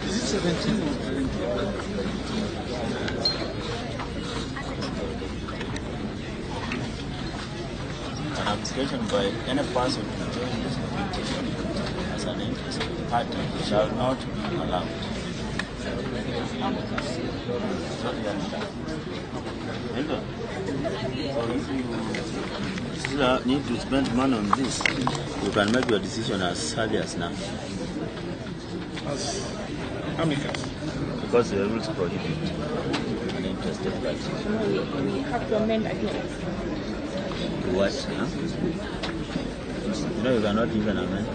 Is it 17 or 20? An application by any person to join this petition as an interested party shall not be allowed. So if you still need to spend money on this, you can make your decision as early as now. As amicus. Because the rules prohibit an interested party. We have to amend again. To what? Huh? You know, you cannot even amend.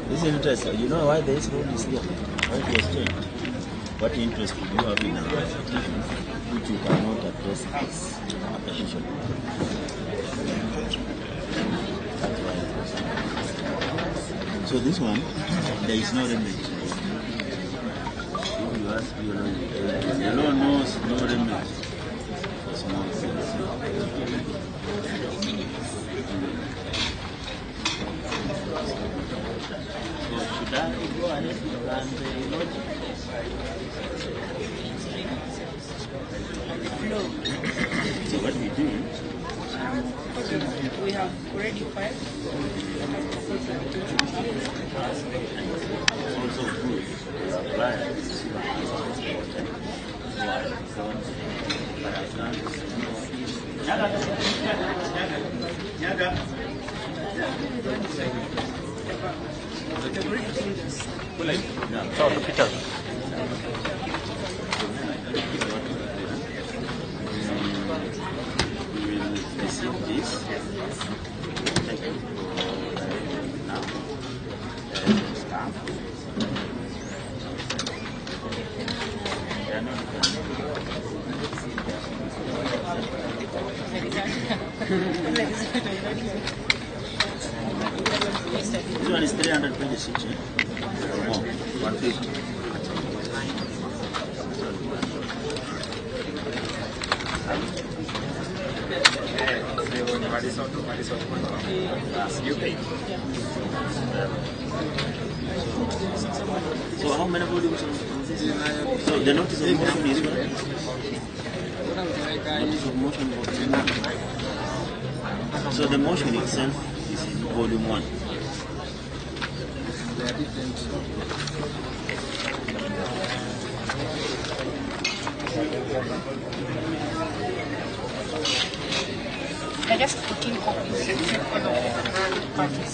This interest, you know why this rule is here? Why it was changed? What interest do you have in a petition which you cannot address as a petition? That's why it was changed. So this one, there is no remedy. If you ask your law, the law knows no remedy for small things. So should I go ahead and lodge it? So what we do? We have already filed. It's also good. We will receive this. Take it now. Staff. This one is 300 pages each, eh? Or more, 150. So how many volumes is this? So the notice of motion is what? Notice of motion volume 1. So the motion itself is in volume 1. They are different. They're just 14 copies. Parties.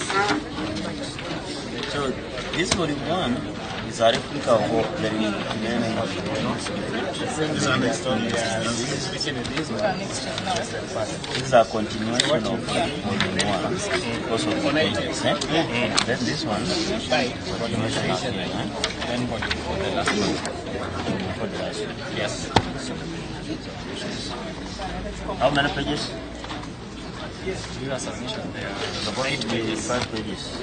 So this volume 1 is a replica of the remaining. This one next one. This is a continuation of volume 1 because of the pages. Eh? Then this one, continuation of here, eh? Then volume 4, the last one. For the last one. Yes. How many pages? You are submission there. Supposed to be 5 pages.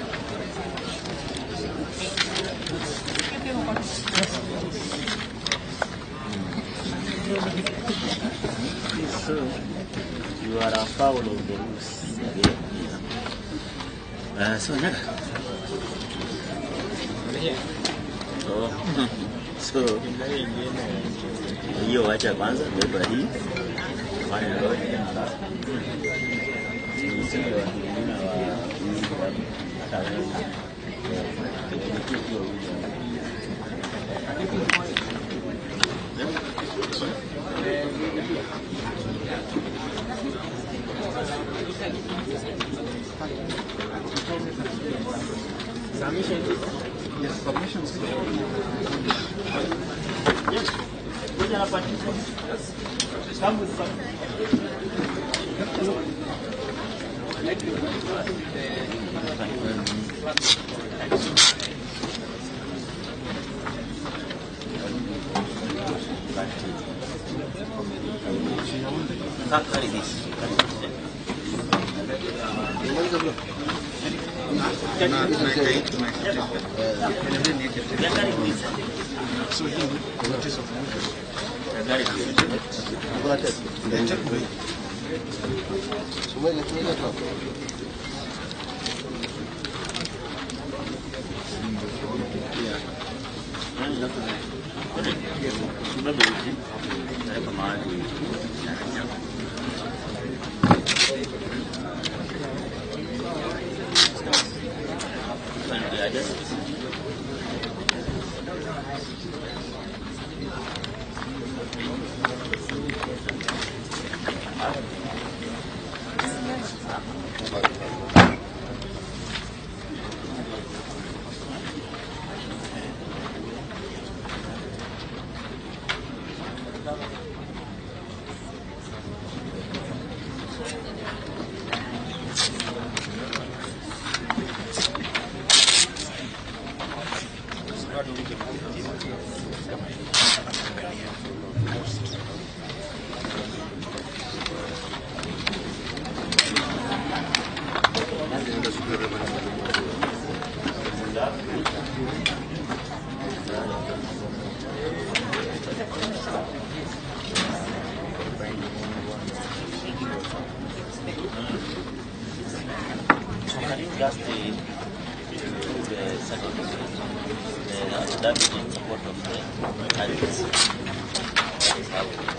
So you are a foul of the rules again. Yeah. So Nyaga. Oh. So hiyo wacha kwanza, beba hii. Fanya lodge alafu. Nisije watu wengine wa hata wewe. Submission. Yes, submissions. Yes. Come with some. Carry this. Carry this. So can you just do the certificate, the affidavit in support of the titles? That is how we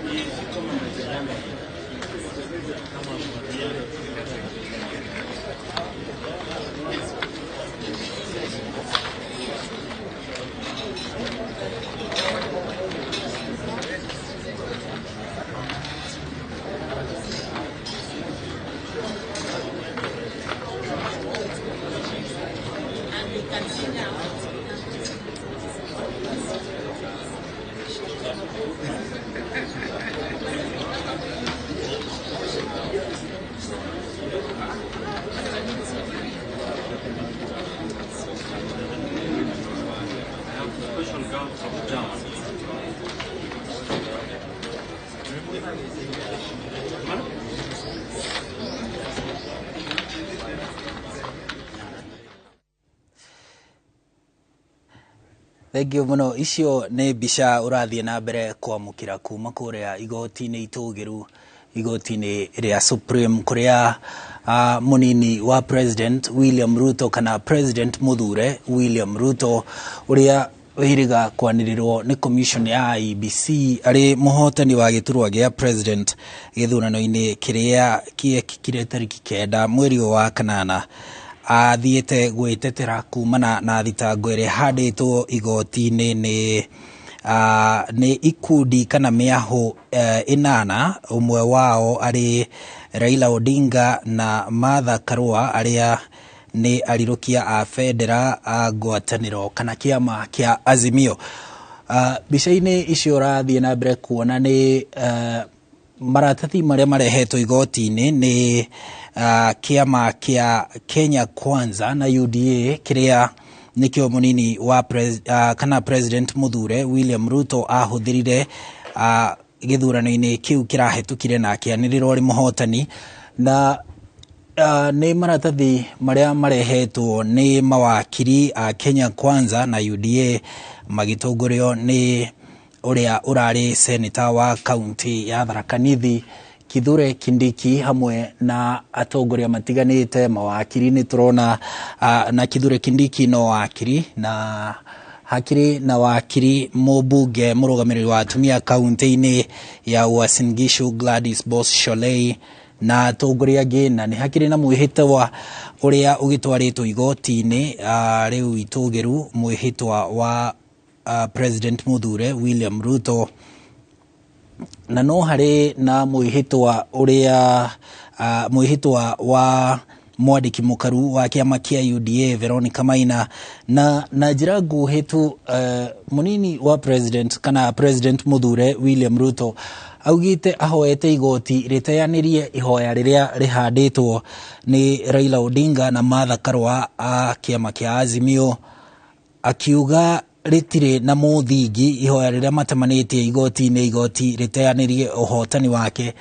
And we can see now. I have special girl from Germany. Thengiũ mũno. Icio nĩ mbica ũrathiĩ na mbere kwamũkĩra kuma kũrĩa igoti-inĩ itũgĩru, igoti-inĩ rĩa Supreme, kũrĩa mũnini wa President William Ruto kana President mũthure William Ruto, ũrĩa wĩrĩga kwanĩrĩrwo nĩ commission ya IEBC arĩ mũhotani wa gĩturwa gĩa president gĩthurano-inĩ kĩrĩa kĩekĩkire tarĩki 9 mweri ũyũ wa kanana, athiĩte gwĩtetera kumana na thitango ĩrĩa ĩhandĩtwo igoti-inĩ nĩ ikundi kana mĩahũ 8, ũmwe wao arĩ Raila Odinga na Martha Karua, arĩa nĩ arirũkia a bendera a ngwatanĩro kana kĩama kĩa Azimio. Mbica-inĩ icio ũrathiĩ na mbere kuona nĩ maratathi marĩa marehetwo igoti-inĩ nĩ kĩama kĩa Kenya Kwanza na UDA, kĩrĩa nĩkĩo mũnini wa kana President mũthure William Ruto ahũthĩrire gĩthurano-inĩ kĩu kĩrahĩtũkire na akĩanĩrĩrwo arĩ mũhotani. Na nĩ maratathi marĩa marehetwo nĩ mawakiri a Kenya Kwanza na UDA magĩtongorio nĩ ũrĩa ũrarĩ seneta wa kaunti ya Tharaka Nithi Kithure Kindiki, hamwe na atongoria matiganĩte mawakiri. Nĩ tũrona na Kithure Kindiki no wakiri, na hakiri na wakiri mũmbunge mũrũgamĩrĩri wa atumia kaunti-inĩ ya Uasin Gishu Gladys Boss Sholei na atongoria angĩ, na nĩ hakĩrĩ na mwĩhĩtwa ũrĩa ũgĩtwarĩtwo igoti-inĩ rĩu itũgĩru, mwĩhĩtwa wa President mũthure William Ruto. Na no harĩ na mwĩhĩtwa ũrĩa mwĩhĩtwa wa mwandĩki mũkaru wa kĩama kĩa UDA Veronica Maina. Na njĩra nguhĩ tu, mũnini wa president kana President mũthure William Ruto augĩte ahoete igoti rĩteanĩrie ihoya rĩrĩa rĩhandĩtwo nĩ Raila Odinga na Martha Karua a kĩama kĩa Azimio, akiuga rĩtirĩ na mũthingi ihoya rĩrĩa matemanĩtie igoti-inĩ, igoti rĩteanĩrie ũhotani wake.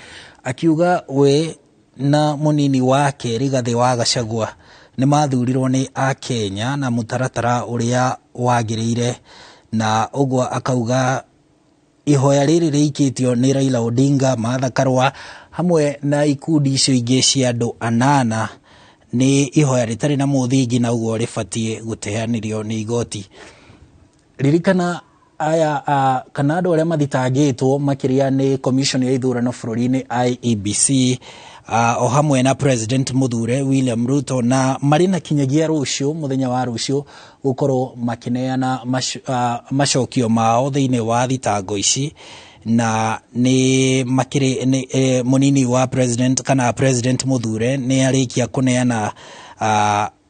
Akiuga we na mũnini wake Rigathĩ wa Gachagua nĩ mathurirwo nĩ akenya na mũtaratara ũrĩa wagĩrĩire, na ũguo akauga ihoya rĩrĩ rĩikĩtio nĩ Raila Odinga, Martha Karua hamwe na ikundi icio ingĩ cia andũ 8 nĩ ihoya rĩtarĩ na mũthingi, na ũguo rĩbatiĩ gũteanĩrio nĩ igoti. Ririkana aya kana andũ arĩa mathitangĩtwo makĩria nĩ commission ya ithurano bũrũri-inĩ IEBC, o hamwe na President mũthure William Ruto, na marĩ na kinyagia rũciũ, mũthenya wa rũciũ, gũkorwo makĩneana macokio mao thĩinĩ wa thitango ici. Na nĩ makĩrĩ nĩ mũnini wa president kana President mũthure nĩ arĩkia kũneana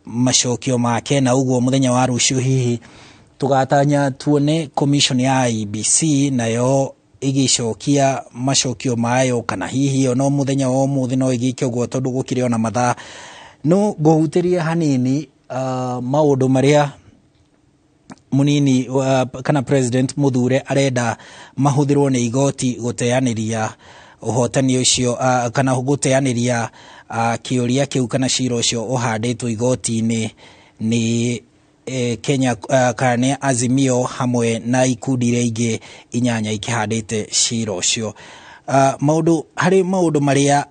macokio make, na ũguo mũthenya wa rũciũ hihi tũgatanya tuone commission ya IEBC nayo ĩgĩcokia macokio mayo, kana hihi ono mũthenya wa ũmũthĩ no ĩgĩke ũguo, tondũ gũkĩrĩ ona mathaa. No ngũhutĩrie hanini maũndũ marĩa mũnini kana President mũthure arenda mahũthĩrwo nĩ igoti gũteanĩria ũhotani ũcio, kana gũteanĩria kĩũria kĩu kana cira ũcio ũhandĩtwo igoti-inĩ nĩ Kenya kana nĩ Azimio hamwe na ikundi iria ingĩ 8 ikĩhandĩte cira ũcio. Maũndũ harĩ maũndũ marĩa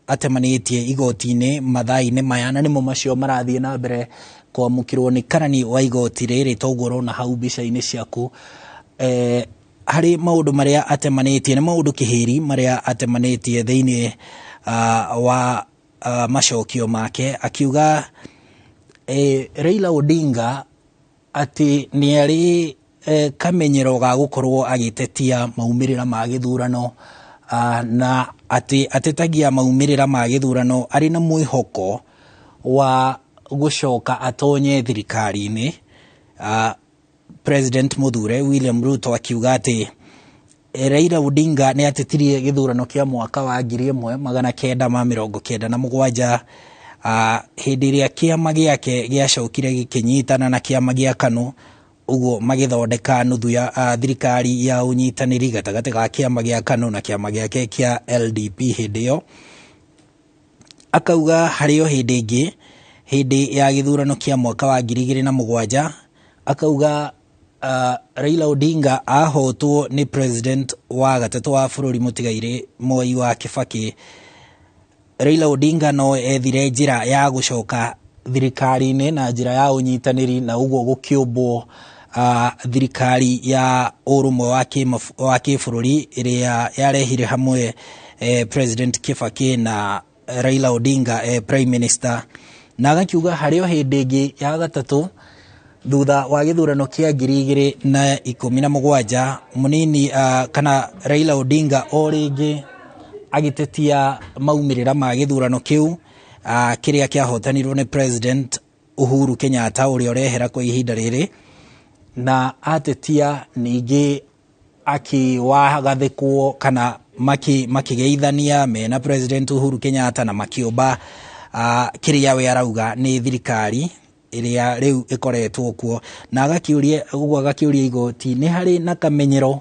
atemanĩtie igoti-inĩ mathaa-inĩ maya, na nĩmo macio marathiĩ na mbere kwamũkĩrwo nĩ karani wa igoti rĩrĩ, toguo ũrona hau mbica-inĩ ciaku. Harĩ maũndũ marĩa atemanĩtie, nĩ maũndũ kĩhĩri marĩa atemanĩtie thĩinĩ wa macokio make, akiuga Raila Odinga atĩ nĩ arĩ kamenyero ga gũkorwo agĩtetia maumĩrĩra ma gĩthurano, na atĩ atetagia maumĩrĩra ma gĩthurano arĩ na mwĩhoko wa gũcoka atonye thirikari-inĩ. President Muthure William Ruto akiuga atĩ Raila Odinga nĩ atetirie gĩthurano kĩa mwaka wa 1997, hĩndĩ ĩrĩa kĩama gĩake gĩacokire gĩkĩnyitana na kĩama gĩa KANU, ũguo magĩthondeka nuthu ya thirikari ya ũnyitanĩri gatagatĩ ga kĩama gĩa KANU na kĩama gĩake kĩa LDP hĩndĩ ĩyo. Akauga harĩ o hĩndĩ ĩngĩ, hĩndĩ ya gĩthurano kĩa mwaka wa 2007, akauga Raila Odinga ahotwo nĩ president wa gatatũ wa bũrũri mũtigairĩ Mwai wa Kibaki, Raila Odinga no ethire njĩra ya gũcoka thirikari-inĩ na njĩra ya ũnyitanĩri, na ũguo gũkĩũmbwo thirikari ya ũrũmwe wa kĩbũrũri ĩrĩa yarehire hamwe President Kibaki na Raila Odinga prime minister. Na agakiuga harĩ o hĩndĩ ĩngĩ ya gatatũ, thutha wa gĩthurano kĩa 2017, mũnini kana Raila Odinga o rĩngĩ agĩtetia maumĩrĩra ma gĩthurano kĩu, kĩrĩa kĩahotanirwo nĩ President Uhuru Kenyatta ũrĩa ũrehera kwa ihinda rĩrĩ, na atetia ningĩ akĩwagathĩkwo kana makĩgeithania mena President Uhuru Kenyatta na makĩũmba kĩrĩa we arauga nĩ thirikari ĩrĩa rĩu ĩkoretwo kuo. Na agakĩũria ũguo, agakĩũria igoti nĩ harĩ na kamenyero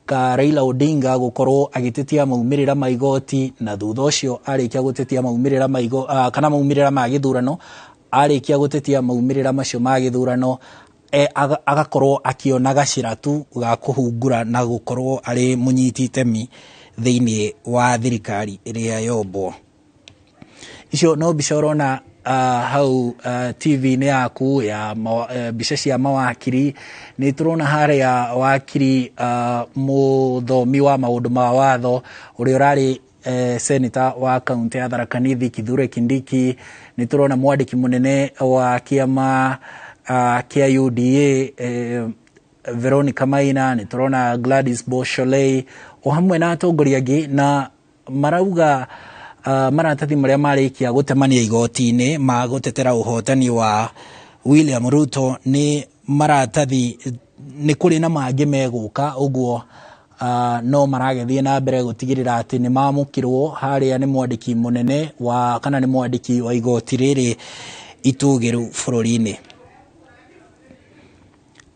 ka Raila Odinga gũkorwo agĩtetia maumĩrĩra ma igoti, na thutha ũcio arĩkia gũtetia maumĩrĩra ma kana maumĩrĩra ma gĩthurano, arĩkia gũtetia maumĩrĩra macio ma gĩthurano, agakorwo akĩona gacĩra tu ga kũhungura na gũkorwo arĩ mũnyiti itemi thĩinĩ wa thirikari ĩrĩa yombwo. Icio no mbica ũrona hau TV-inĩ yaku ya mbica cia mawakiri. Nĩ tũrona harĩa wakiri, mũthomi wa maũndũ ma watho ũrĩa ũrarĩ senator wa kaunti ya Tharaka Nithi, Kithure Kindiki. Nĩ tũrona mwandĩki mũnene wa kĩama kĩa UDA, Veronica Maina. Nĩ tũrona Gladys Bosholei o hamwe na atongoria angĩ, na marauga maratathi marĩa marĩkia gũtemania igoti-inĩ ma gũtetera ũhotani wa William Ruto nĩ maratathi, nĩ kũrĩ na mangĩ megũka ũguo, no maragĩthiĩ na mbere gũtigĩrĩra atĩ nĩ mamũkĩrwo harĩa nĩ mwandĩki mũnene wa kana nĩ mwandĩki wa igoti rĩrĩ itũgĩru bũrũri-inĩ.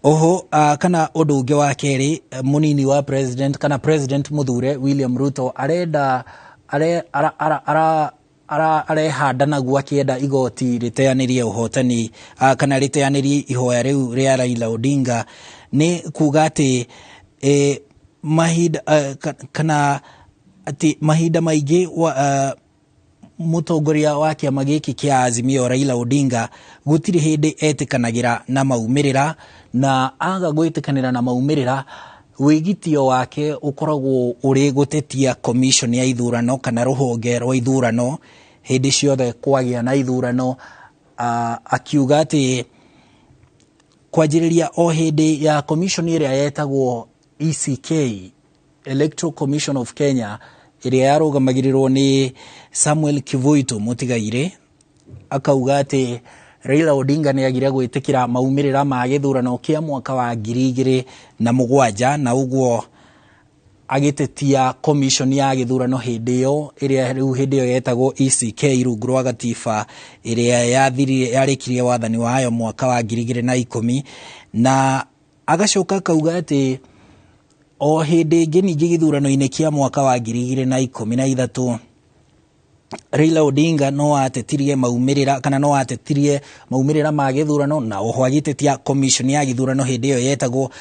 Oho kana ũndũ ũngĩ wa kerĩ, mũnini wa president kana President Muthure William Ruto arenda are, ara, ara, ara, ara, arehanda naguo akĩenda igoti rĩteanĩrie ũhotani, kana rĩteanĩrie ihoya rĩu rĩa Raila Odinga, nĩ kuga atĩ mahinda kana atĩ mahinda maingĩ mũtongoria wa kĩama gĩkĩ kĩa Azimio Raila Odinga gũtirĩ hĩndĩ etĩkanagĩra na maumĩrĩra, na aga gwĩtĩkanĩra na maumĩrĩra, wĩgitio wake ũkoragwo ũrĩ gũtetia commission ya ithurano kana rũhonge rwa ithurano hĩndĩ ciothe kwagĩa na ithurano. Akiuga atĩ kwanjĩrĩria o hĩndĩ ya commission ĩrĩa yetagwo ECK, Electoral Commission of Kenya, ĩrĩa yarũgamagĩrĩrwo nĩ Samuel Kivuitu mũtigairĩ, akauga atĩ Raila Odinga nĩ agire gwĩtĩkĩra maumĩrĩra ma gĩthurano kĩa mwaka wa 2007, na ũguo agĩtetia commission ya gĩthurano hĩndĩ ĩyo, ĩrĩa rĩu hĩndĩ ĩyo yetagwo ECK rungu rwa gatiba ĩrĩa yathirire, yarĩkirie wathani wayo mwaka wa 2010. Na agacoka akauga atĩ o hĩndĩ ĩngĩ ningĩ gĩthurano-inĩ kĩa mwaka wa 2013, Raila Odinga no atetirie maumĩrĩra kana no atetirie maumĩrĩra ma gĩthurano, na oho agĩtetia commission ya gĩthurano hĩndĩ ĩyo yetagwo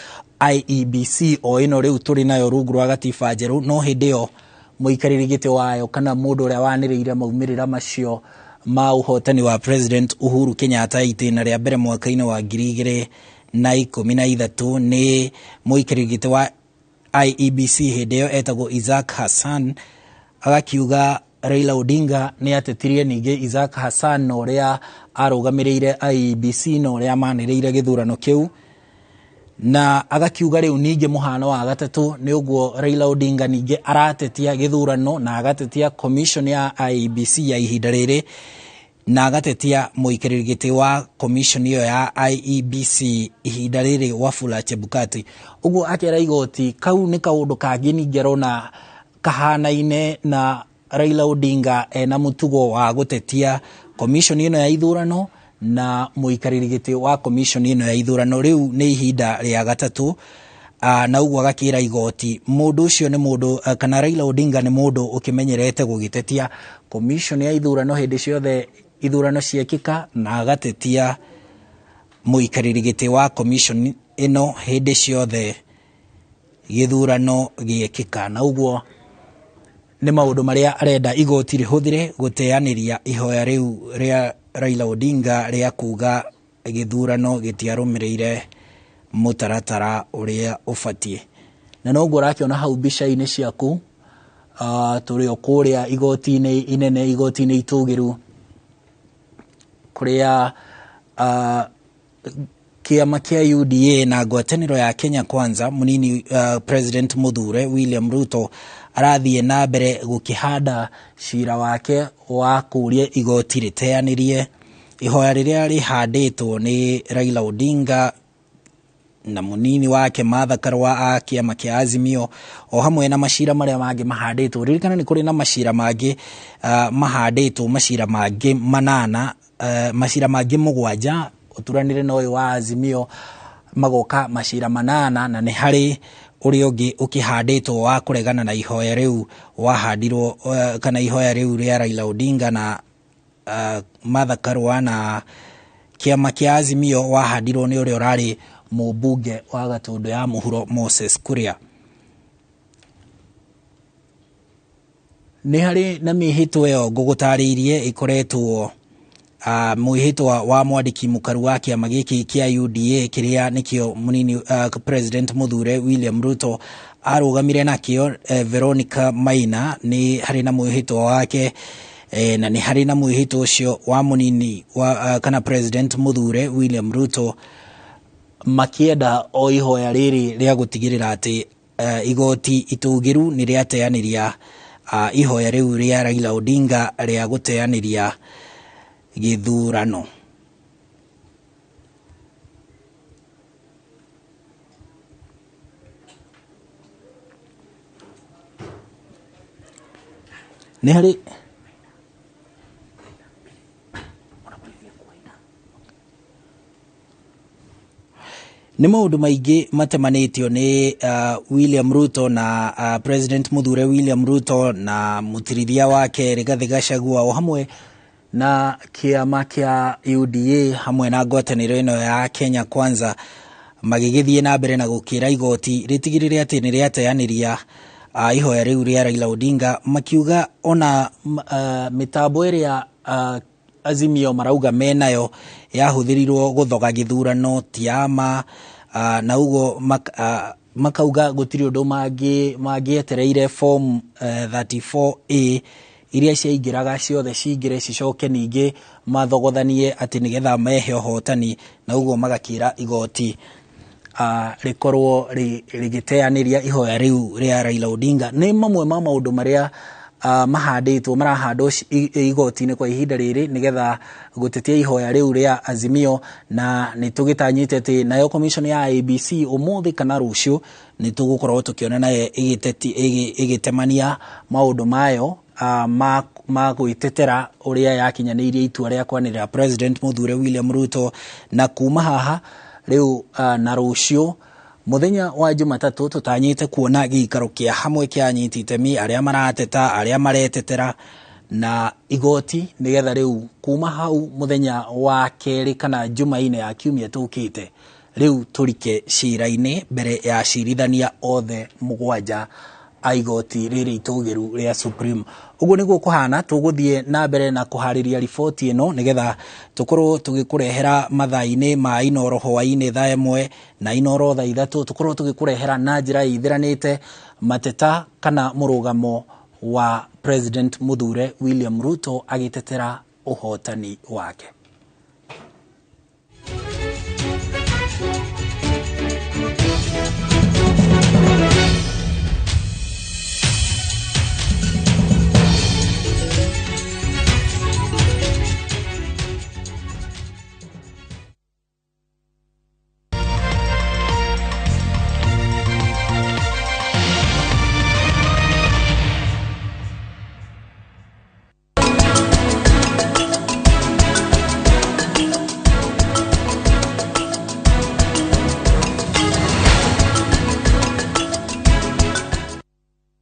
IEBC, o ĩno rĩu tũrĩ nayo rungu rwa gatiba njerũ, no hĩndĩ ĩyo mũikarĩri gĩtĩ wayo kana mũndũ ũrĩa wanĩrĩire maumĩrĩra macio ma ũhotani wa President Uhuru Kenyatta itĩna rĩa mbere mwaka-inĩ wa 2013 nĩ mũikarĩri gĩtĩ wa IEBC hĩndĩ ĩyo etagwo Isaac Hassan. Agakiuga Raila Odinga nĩ atetirie ningĩ Isaac Hassan na ũrĩa arũgamĩrĩire IEBC na ũrĩa manĩrĩire gĩthurano kĩu, na agakiuga rĩu ningĩ mũhano wa gatatũ nĩ ũguo Raila Odinga ningĩ aratetia gĩthurano na agatetia commission ya IEBC ya ihinda rĩrĩ, na agatetia mũikarĩri gĩtĩ wa commission ĩyo ya IEBC ihinda rĩrĩ Wafula Chebukati. Ũguo akera igoti kau nĩ kaũndũ kangĩ ningĩ arona kahanaine na Raila Odinga ena mũtugo wa gũtetia commission ĩno ya ithurano na mũikarĩri gĩtĩ wa commission ĩno ya ithurano. Rĩu nĩ ihinda rĩa gatatũ, na ũguo agakĩra igoti mũndũ ũcio nĩ mũndũ, kana Raila Odinga nĩ mũndũ ũkĩmenyerete gũgĩtetia commission ya ithurano hĩndĩ ciothe ithurano ciekĩka, na agatetia mũikarĩri gĩtĩ wa commission ĩno hĩndĩ ciothe gĩthurano gĩekĩka. Na ũguo nĩ maũndũ marĩa arenda igoti rĩhũthĩre gũteanĩria ihoya rĩu rĩa Raila Odinga rĩa kuga gĩthurano gĩtiarũmĩrĩire mũtaratara ũrĩa ũbatiĩ. Na noguo ũrakĩona hau mbica-inĩ ciaku, tũrĩ o kũrĩa igoti-inĩ inene, igoti-inĩ itũgĩru, kũrĩa kĩama kĩa UDA na ngwatanĩro ya Kenya Kwanza, mũnini President Mũthure William Ruto arathiĩ na mbere gũkĩhanda cira wake wa kũria igoti rĩteanĩrie ihoya rĩrĩa rĩhandĩtwo nĩ Raila Odinga na mũnini wake Martha Karua a kĩama kĩa Azimio, o hamwe na macira marĩa mangĩ mahandĩtwo. Ririkana nĩ kũrĩ na macira mangĩ mahandĩtwo, macira mangĩ manana, macira mangĩ mũgwanja ũturanĩre na ũyũ wa Azimio, magoka macira manana, na nĩ harĩ ũrĩa ũngĩ ũkĩhandĩtwo wa kũregana na ihoya rĩu wahandirwo, kana ihoya rĩu rĩa Raila Odinga na Martha Karua na kĩama kĩa Azimio wahandirwo nĩ ũrĩa ũrarĩ mũmbunge wa Gatũndũ ya mũhuro Moses Kuria. Nĩ harĩ na mĩhĩtwa ĩyo ngũgũtarĩirie ĩkoretwo mwĩhĩtwa wa mwandĩki mũkaru wa kĩama gĩkĩ kĩa UDA kĩrĩa nĩkĩo mũnini President Mũthure William Ruto arũgamire nakĩo, Veronica Maina, nĩ harĩ na mwĩhĩtwa wake, na nĩ harĩ na mwĩhĩtwa ũcio wa mũnini wa kana President Mũthure William Ruto, makĩenda o ihoya rĩrĩ rĩa gũtigĩrĩra atĩ igoti itũgĩru nĩ rĩateanĩria ihoya rĩu rĩa Raila Odinga rĩa gũteanĩria gĩthurano. Nĩ harĩ nĩ maũndũ maingĩ matemanĩtio nĩ William Ruto na President Mũthure William Ruto na mũtirithia wake Rigathi Gachagua, o hamwe na kĩama kĩa UDA hamwe na ngwatanĩro ĩno ya Kenya Kwanza, magĩgĩthiĩ na mbere na gũkĩra igoti rĩtigĩrĩre atĩ nĩ rĩateanĩria ihoya rĩu rĩa Raila Odinga, makiuga ona mĩtambo ĩrĩa Azimio marauga menayo yahũthĩrirwo gũthoga gĩthurano ti ya ma, na ũguo makauga gũtirĩ ũndũ mangĩetereire form 34A iria ciaingĩraga ciothe cingĩre cicoke ningĩ mathogothanie atĩ nĩgetha mehe ũhotani, na ũguo magakĩra igoti rĩkorwo rĩgĩteanĩria ihoya rĩu rĩa Raila Odinga. Nĩ mamwe ma maũndũ marĩa mahandĩtwo, marahandwo igoti-inĩ kwa ihinda rĩrĩ nĩgetha gũtetia ihoya rĩu rĩa Azimio, na nĩ tũgĩtanyĩte atĩ nayo commission ya IEBC ũmũthĩ kana rũciũ nĩ tũgũkorwo tũkĩona nayo ĩgĩtemania maũndũ mayo ma gwĩtetera ũrĩa yakinyanĩirie itua rĩa kwanĩrĩra President Mũthure William Ruto. Na kuma haha rĩu na rũciũ mũthenya wa Jumatatũ tũtanyĩte kuona gĩikaro kĩa hamwe kĩa anyiti itemi arĩa marateta, arĩa maretetera na igoti, nĩgetha rĩu kuma hau mũthenya wa kerĩ kana Jumaine ya kiumia tũkĩte rĩu tũrike cira-inĩ mbere ya acirithania othe mũgwanja a igoti rĩrĩ itũgĩru rĩa Supreme. Ũguo nĩguo kũhana, tũgũthiĩ na mbere na kũharĩria riboti ĩno nĩgetha tũkorwo tũgĩkũrehera mathaa-inĩ ma Inoro hwaĩ-inĩ thaa 1 na Inoro thaa 3, tũkorwo tũgĩkũrehera na njĩra ĩithĩranĩte mateta kana mũrũgamo wa President Mũthure William Ruto agĩtetera ũhotani wake.